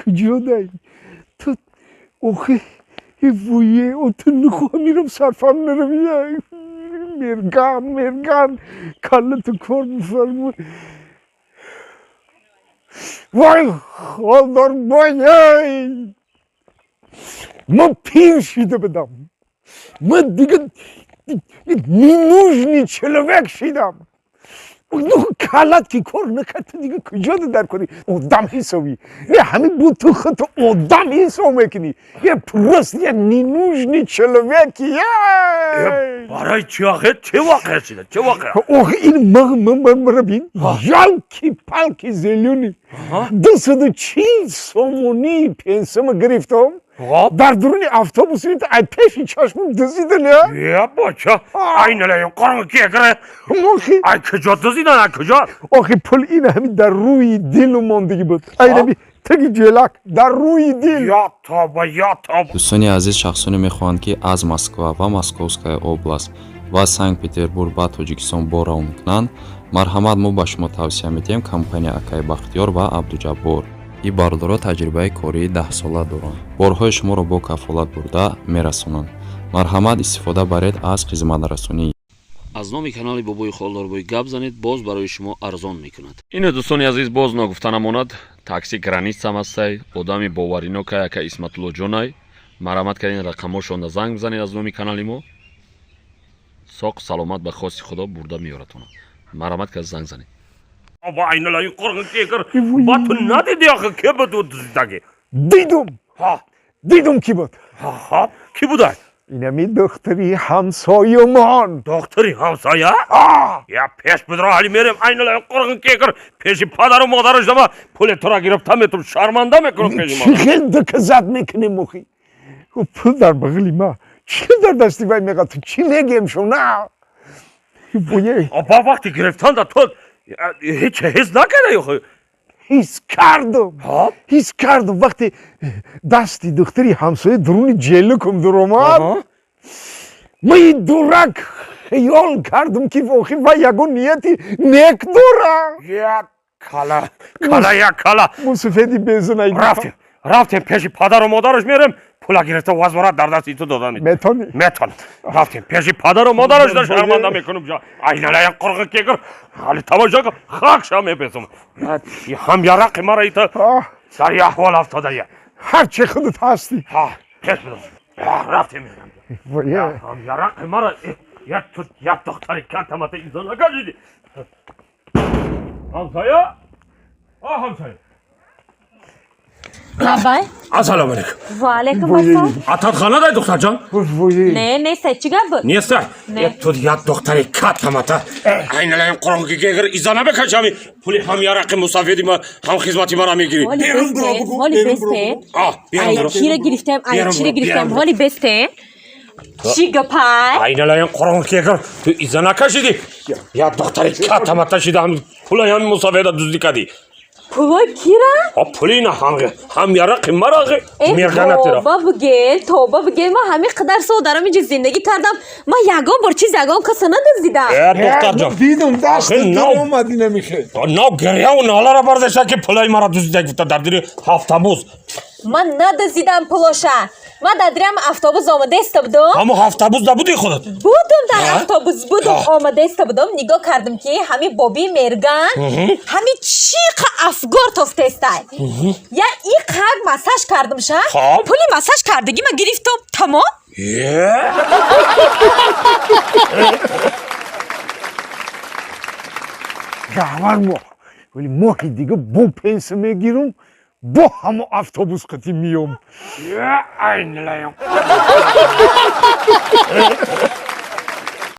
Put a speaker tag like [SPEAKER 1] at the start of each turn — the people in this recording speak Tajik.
[SPEAKER 1] Куҷо дай ту охи вуе ту нихоҳ мирам сарфам наравия мерган мерган калла ту кор бифармо вой холдорбой ман пир шида будам ман дига ненужный человек шидам. Ну калат ки кор накард ту дига куҷо дар кори одам ҳисобӣ не ҳамин буд ту худ одам ҳисоб мекунӣ я просто я ненужный человек я.
[SPEAKER 2] Барои чӣ охир чӣ воқеа шида чӣ воқеа?
[SPEAKER 1] Ох ин мара бин ёлки-палки зелёный 240 сомонӣ пенсияма гирифтам дар дуруни автобус ай пеши чашмам дузидан.
[SPEAKER 2] Я бача айналаин қорғи кекре
[SPEAKER 1] охи
[SPEAKER 2] ай куҷо дузидан ай куҷо?
[SPEAKER 1] Охи пул ина ҳами дар рӯи дилу мондагӣ буд айнаби таги ҷелак дар рӯи дил.
[SPEAKER 2] Я тоба я тоба.
[SPEAKER 3] Дӯстони азиз, шахсоне мехоҳанд, ки аз Москва ва Московская область ва Санкт Петербург ба Тоҷикистон бор равон кунанд, марҳамат, мо ба шумо тавсия медиҳем компания акаи Бахтиёр ва Абдуҷаббор. Ин бародаро таҷрибаи кории 10-сола доранд, борҳои шуморо бо кафолат бурда мерасонанд. Марҳамат, истифода баред аз хизматрасонӣ.
[SPEAKER 4] Аз номи канали Бобои Холдорбой гап занед, боз барои шумо арзон мекунад. Ине, дӯстони азиз, боз ногуфта намонад, такси Границам ҳастай, одами боваринокай, ака Исматуллоҷонай. Марҳамат кардин, рақамҳошонда занг бизанед, аз номи канали мо соқ саломат ба хости Худо бурда меёратона. Марҳамат кард, занг занед.
[SPEAKER 2] Ба айналаин қорғи кекр ба ту надиди охир ке буд ӯ дуздидаги?
[SPEAKER 1] Дидум. Дидум, ки буд.
[SPEAKER 2] Ҳа, ки будай?
[SPEAKER 1] Инами духтари ҳамсоямон.
[SPEAKER 2] Духтари ҳамсоя? Я пеш будро, ҳали мерем, айналаин қорғи кекр, пеши падару модараш дама пули тура гирифта метум, шарманда мекунам пеши
[SPEAKER 1] Чӣ хел доказать мекунем охи? Пул дар бағили ма чӣ дар дасти вай мега ту чӣ мегем шуна буе?
[SPEAKER 2] Ба вақти гирифтанда ту ҳеҷ ҳис накарда охи?
[SPEAKER 1] Ҳис кардам, ҳис кардам, вақте дасти духтари ҳамсоя дуруни ҷелукум дуромад, ман дурак хиёл кардам, ки охи вай ягон нияти нек дора.
[SPEAKER 2] Я кала кала я кала.
[SPEAKER 1] Мусафеди безунай.
[SPEAKER 2] Рафтем, рафтем, пеши падару модараш мерем, пула гирифта возврат дар дасти ту дода
[SPEAKER 1] метонӣ?
[SPEAKER 2] Метонам. Рафтем, пеши падару модараш да шарманда мекунам. Айналая қурғи кекр, ҳали тамошо кун, хакша мепесам ҳам ярақи мара ита дар я аҳвол афтодая.
[SPEAKER 1] Ҳарчи худат ҳастӣ.
[SPEAKER 2] Пеш бидор, рафтем, ҳам ярақи мара як ту як духтари кантамата инсон накашиди. Ҳамсоя, а ҳамсоя.
[SPEAKER 5] Лабай.
[SPEAKER 2] Ассалому алайкум.
[SPEAKER 5] Ва алайкум ассалом.
[SPEAKER 2] Ататхона дай, духтарҷон?
[SPEAKER 5] Не, не, сай чӣ гап буд?
[SPEAKER 2] Неста.
[SPEAKER 5] Не.
[SPEAKER 2] Ту як духтари катамата айналаем қуронги гегр иза набекашами, пули ҳам ярақи мусафеди ма, ҳам хизмати мара мегирӣ.
[SPEAKER 5] Ҳоли бесте, ҳоли бесте.
[SPEAKER 2] Берун
[SPEAKER 5] Ай
[SPEAKER 2] биро.
[SPEAKER 5] кира гирифтем, ай
[SPEAKER 2] Берун
[SPEAKER 5] чира
[SPEAKER 2] биро,
[SPEAKER 5] гирифтем,
[SPEAKER 2] берун.
[SPEAKER 5] Ҳоли бесте. Чӣ гапай?
[SPEAKER 2] Айналаем қуронги гегр, ту иза накашиди, як духтари катамата шида, ҳам пулаи ҳам мусафеда дуздӣ кардӣ.
[SPEAKER 5] Пулои кира?
[SPEAKER 2] А пули на ҳам ярақи марағи
[SPEAKER 5] Э,
[SPEAKER 2] мерганатира.
[SPEAKER 5] Тоба бигел, тоба бигел, ман ҳамин қадар сол дар ҳамин ҷо зиндагӣ кардам, ман ягон бор чиз ягон каса надуздидам.
[SPEAKER 2] Э, духтарҷон.
[SPEAKER 1] Дидум дасти
[SPEAKER 2] Охир,
[SPEAKER 1] дар омад инамихел.
[SPEAKER 2] Но гиряву налара бардашта, ки пулаи мара дуздида гуфта дар дири ҳафтабуз.
[SPEAKER 5] Ман надуздидам пулоша. Ман дар дирам автобус омадаиста будум.
[SPEAKER 2] Ҳамо ҳафтабуз набуди худат?
[SPEAKER 5] Будум, дар
[SPEAKER 2] А?
[SPEAKER 5] автобус будум, омадаиста будум, нигоҳ кардам, ки ҳамин бобии мерган ҳамин чиқа афгор тофтестай. Я иқак массаж кардам ша.
[SPEAKER 2] Хоб.
[SPEAKER 5] Пули массаж кардагӣ ма гирифтум, тамом.
[SPEAKER 2] Е?
[SPEAKER 1] Ҷавар моҳ вале моҳи дига бо пенсия мегирам, бо ҳамо автобус қатӣ миём.
[SPEAKER 2] Е, айналаем.